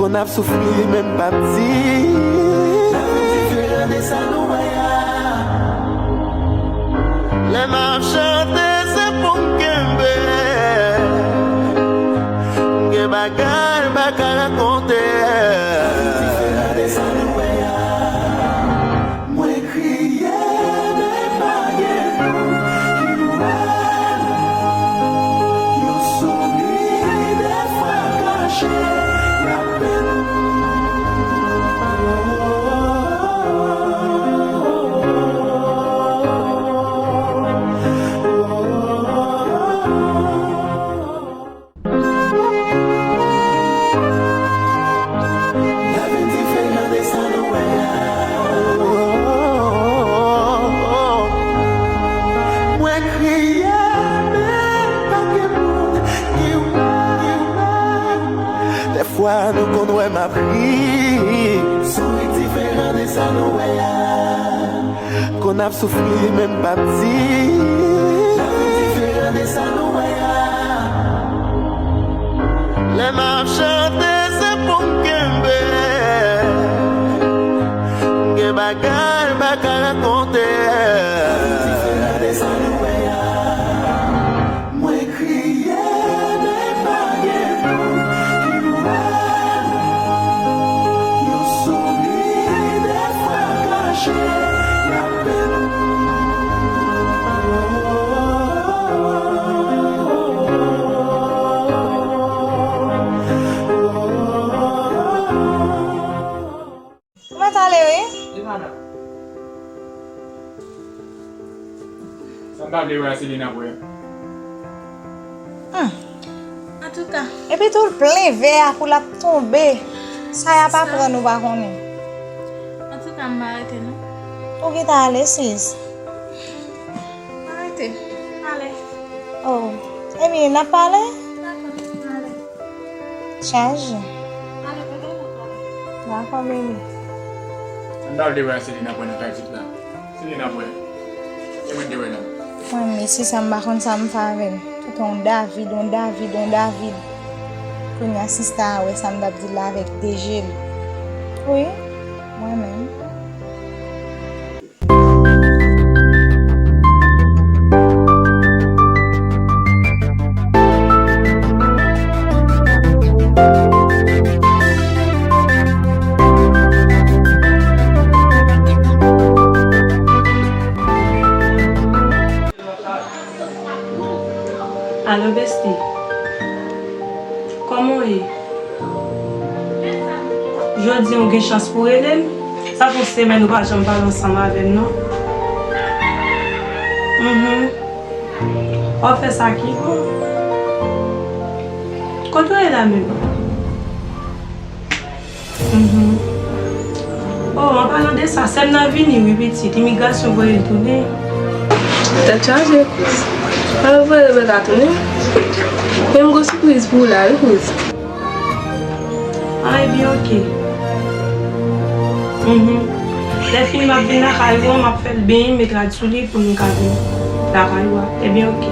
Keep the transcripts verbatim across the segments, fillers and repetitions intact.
Konn ap soufri, men m p ap di. Lavi diferan de sa nou wè a. Lè m ap chante, se pou m kenbe. M gen bagay m pa ka rakonte. Lavi diferan de sa nou wè a. Mwen kriye, men pa gen moun ki wè. Yon souri, dèfwa kache lapenn. Lavi diferan de sa nou wè a. Mwen kriye, men pa gen moun ki wè. Dèfwa nou konn wè m ap ri. Souri diferan de sa nou wè a. Konn ap soufri, men m p ap di. Lavi diferan de sa nou wè a. Lè m ap chante, se pou m kenbe. M gen bagay m pa ka rakonte. Lavi diferan de sa nou wè a. Mwen kriye, men pa gen moun ki wè. Yon souri, dèfwa kache lapenn. Kòman w t ale, wi? Li pa la. Sa m pa vle wè a, se li n ap wè. Hmm. Antouka. Epi tou l plen vè a pou l ap tonbe. Sa y ap aprann ou pa konnen. Antouka, m pa rete non. Ou gentan ale, sis. M pa rete. Ale. Oh. Ebyen, n ap pale? Dakò, ale. Chaje. Dakò, bebe. Ann al de wè a, se li n ap wè nan kay pitit la. Se li n ap wè. E mwen de wè la. Mwen, mesye sa, m pa konn sa m fè avè l. Tout on David, on David, on David. Kounye a, sista a wè sa m t ap di l la avèk de je l. Wi, mwen menm. Alo, bestie. Kòman w ye? Jodi a w gen chans pou w rele m? Sa fè yon semèn ou pa janm pale ansanm avè m, non. Mhm. W ap fè sa ki bon. Kote w ye la menm? Mhm. Oh, an palan de sa, sè m nan vini, wi, pitit. Imigrasyon voye l tounen. Tèt chaje, Kouz. Alò, voye l la tounen. Men m gon sipriz pou ou la, wi, Kouz. Ah, ebyen, oke. Mhm. Lè fini, m ap vin lakay ou an, m ap fè l benyen, m met rad sou li pou nou ka vin lakay ou a. Ebyen, oke.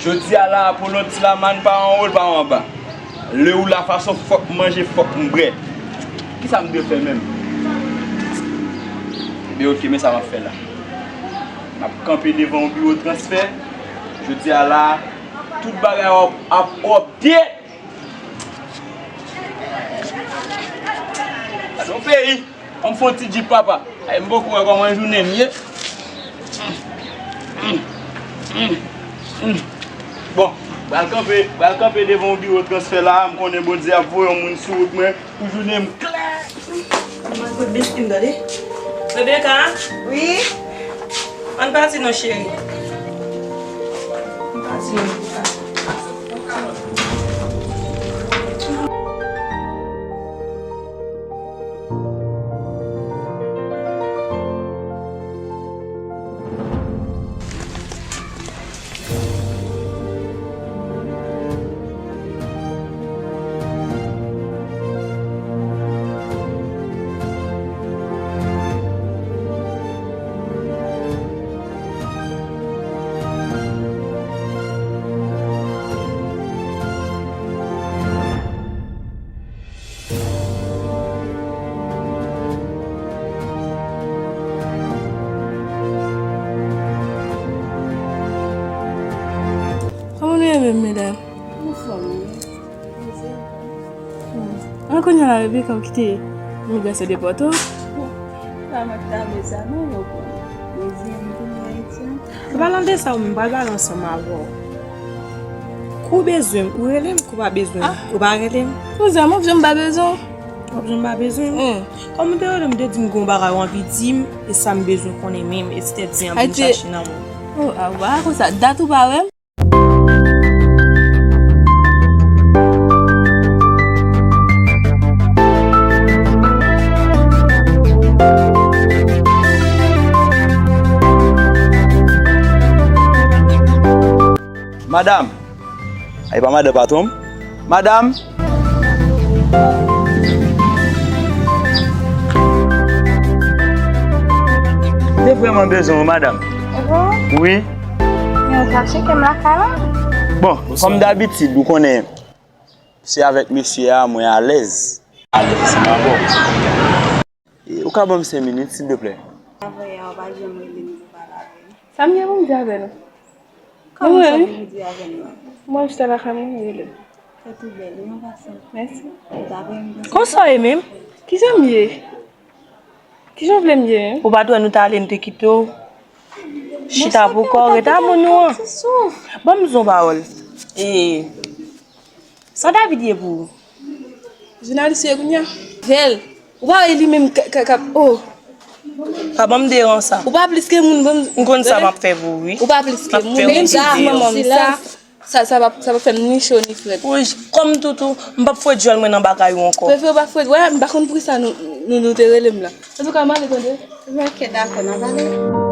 Jodi a la, Apolon Tilaman pa anwo, l pa anba. Lè ou la fason fòk m manje, fòk m bwè. Kisa m dwe fè menm? Ebyen, oke, men sa m ap fè la. M ap kanpe devan yon biwo transfè. Jodi a la, tout bagay ap, ap update. Gade yon peyi. An m fè yon ti djip, papa. Ay, m poko wè kòman jounen m ye. Bon, pral kanpe, pral kanpe devan yon biwo transfè la. M konnen Bondye ap voye yon moun sou wout mwen pou jounen m klè. Mwen kote besti m, tande. Rebecca? Wi? Ann pati non, cheri. Ann pati non, Rebecca. Anfòm, wi. Mezi. Hmm. An kounye a la, Rebecca, ou kite imigrasyon depòte w? Bon, pa mwen ki ta vle sa, non, yo pran. Mezi, m tounen Ayiti. An palan de sa, ou menm, m pral pale ansanm avè w. Kou bezwen m, ou rele m, kou pa bezwen m, ou pa rele m. Kouzen, m ap janm pa bezwen w. W ap janm pa bezwen m. Hmm. Kòm ou te rele m, ou te di m gon bagay ou anvi di m, e sa m bezwen konnen menm, e se te di an pou m chache nan mwen. Oh, a, wa, konsa, dat ou pa wè m? Madanm, ay pa madanm patwon m. Madanm. M te vrèman bezwen w, madanm. E bon? Wi. Men ou t ap cheke m lakay la? Bon, kòm dabitid, ou konnen, se avèk mesye a mwen alèz. Alèz, se pa bon. E, ou ka ban m senk minit, silvouplè? Avè a, ou pa janm rele m pou pale avè m. Sa m gen pou m di avè nou? Kòman sa pou m di avè m nan? Mwen jis lakay mwen rele. Fèt ou bèl, wi, an pasan. Mèsi. Ou ta renmen m konsa? Konsa w ye menm? Kijan m ye? Kijan w vle m ye menm? Ou pa t wè nou t ale, m te kite w chita pou kò w, ret a moun ou an. Ban m di w yon pawòl. E, sa David ye pou ou? Jounalis ye kounye a. Vèl. Ou pa wè li menm k-, k-, k-, oh. Pa ban m deran sa. Ou pa plis ke moun, ban m. M konn sa m ap fè pou ou, wi. Ou pa plis ke moun. Menm si w di manman m sa, sa, sa p ap, sa p ap fè m ni cho ni frèt. Wi, kòm toutou, m p ap fwet jwèl mwen nan bagay ou ankò. Prefere w pa fwet, wè, m pa konn poukisa nou, nou, nou te rele m la. Antouka, m ale tande. Ok, dakò, n ap ale.